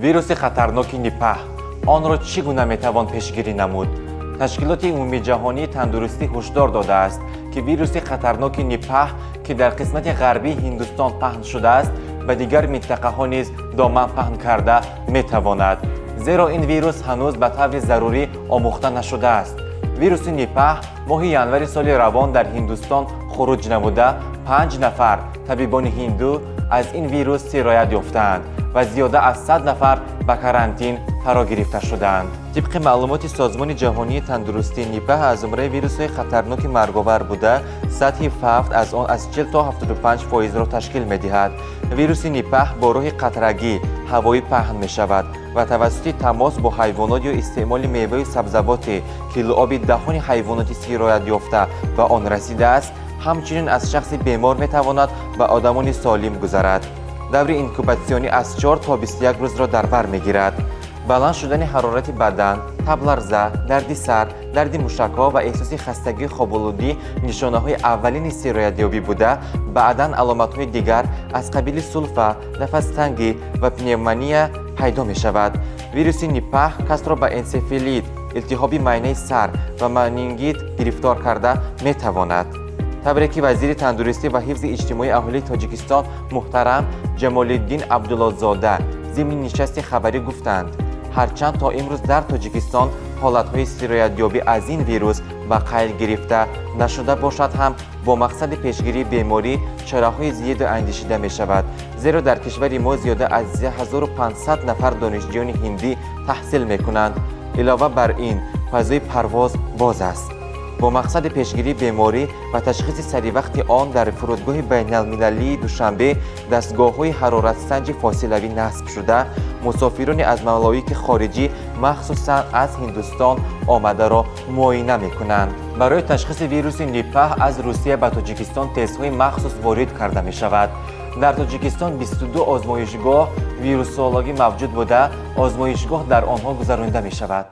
Вируси хатарноки Нипаҳ: онро чӣ гуна метавон пешгирӣ намуд? Ташкилоти Умумиҷаҳонии тандурустӣ ҳушдор додааст, ки вируси хатарноки Нипаҳ, ки дар қисмати ғарбии Ҳиндустон паҳн шудааст, ба дигар минтақаҳо низ доман паҳн карда метавонад, зеро ин вирус ҳанӯз ба таври зарурӣ омӯхта нашудааст. Вируси Нипаҳ моҳи январи соли равон дар Ҳиндустон хуруҷ намуда, панҷ нафар табибони ҳинду аз ин вирус сироят ёфтаанд ва зиёда аз 100 нафар ба карантин фаро гирифта шудаанд. Тибқи маълумоти Созмони Ҷаҳонии тандурустӣ, Нипаҳ аз зумраи вирусҳои хатарноки марговар буда, сатҳи фавт аз он аз 40 то 75 фоизро ташкил медиҳад. Вируси Нипаҳ бо роҳи қатрагӣ ҳавоӣ паҳн мешавад ва тавассути тамос бо ҳайвонот ё истеъмоли меваю сабзавоте, ки луоби даҳони ҳайвоноти сироятёфта ба он расидааст. Ҳамчунин аз шахси бемор метавонад ба одамони солим гузарад. Даври инкубатсионӣ аз 4 то 21 рӯзро дар бар мегирад. Баланд шудани ҳарорати бадан, табларза, дарди сар, дарди мушакҳо ва эҳсоси хастагию хоболудӣ нишонаҳои аввалини сироятёбӣ буда, баъдан аломатҳои дигар аз қабили сулфа, нафастангӣ ва пневмония пайдо мешавад. Вируси Нипаҳ касро ба энсефалит, илтиҳоби майнаи сар ва менингит гирифтор карда метавонад. Тавре ки вазири тандурустӣ ва ҳифзи иҷтимоии аҳолии Тоҷикистон муҳтарам Ҷамолиддин Абдуллозода зимни нишасти хабарӣ гуфтанд, ҳарчанд то имрӯз дар Тоҷикистон ҳолатҳои сироятёбӣ аз ин вирус ба қайд гирифта нашуда бошад ҳам, бо мақсади пешгирии беморӣ чораҳои зиёде андешида мешавад, зеро дар кишвари мо зиёда аз 1500 нафар донишҷӯёни ҳиндӣ таҳсил мекунанд. Илова бар ин, фазои парвоз боз аст. Бо мақсади пешгирии беморӣ ва ташхиси саривақти он дар фурудгоҳи байналмилалии Душанбе дастгоҳҳои ҳароратсанҷи фосилавӣ насб шуда, мусофирони аз мамолики хориҷӣ, махсусан аз Ҳиндустон омадаро муоина мекунанд. Барои ташхиси вируси Нипаҳ аз Русия ба Тоҷикистон тестҳои махсус ворид карда мешавад. Дар Тоҷикистон 22 озмоишгоҳ вирусологӣ мавҷуд буда, озмоишгоҳ дар онҳо гузаронида мешавад.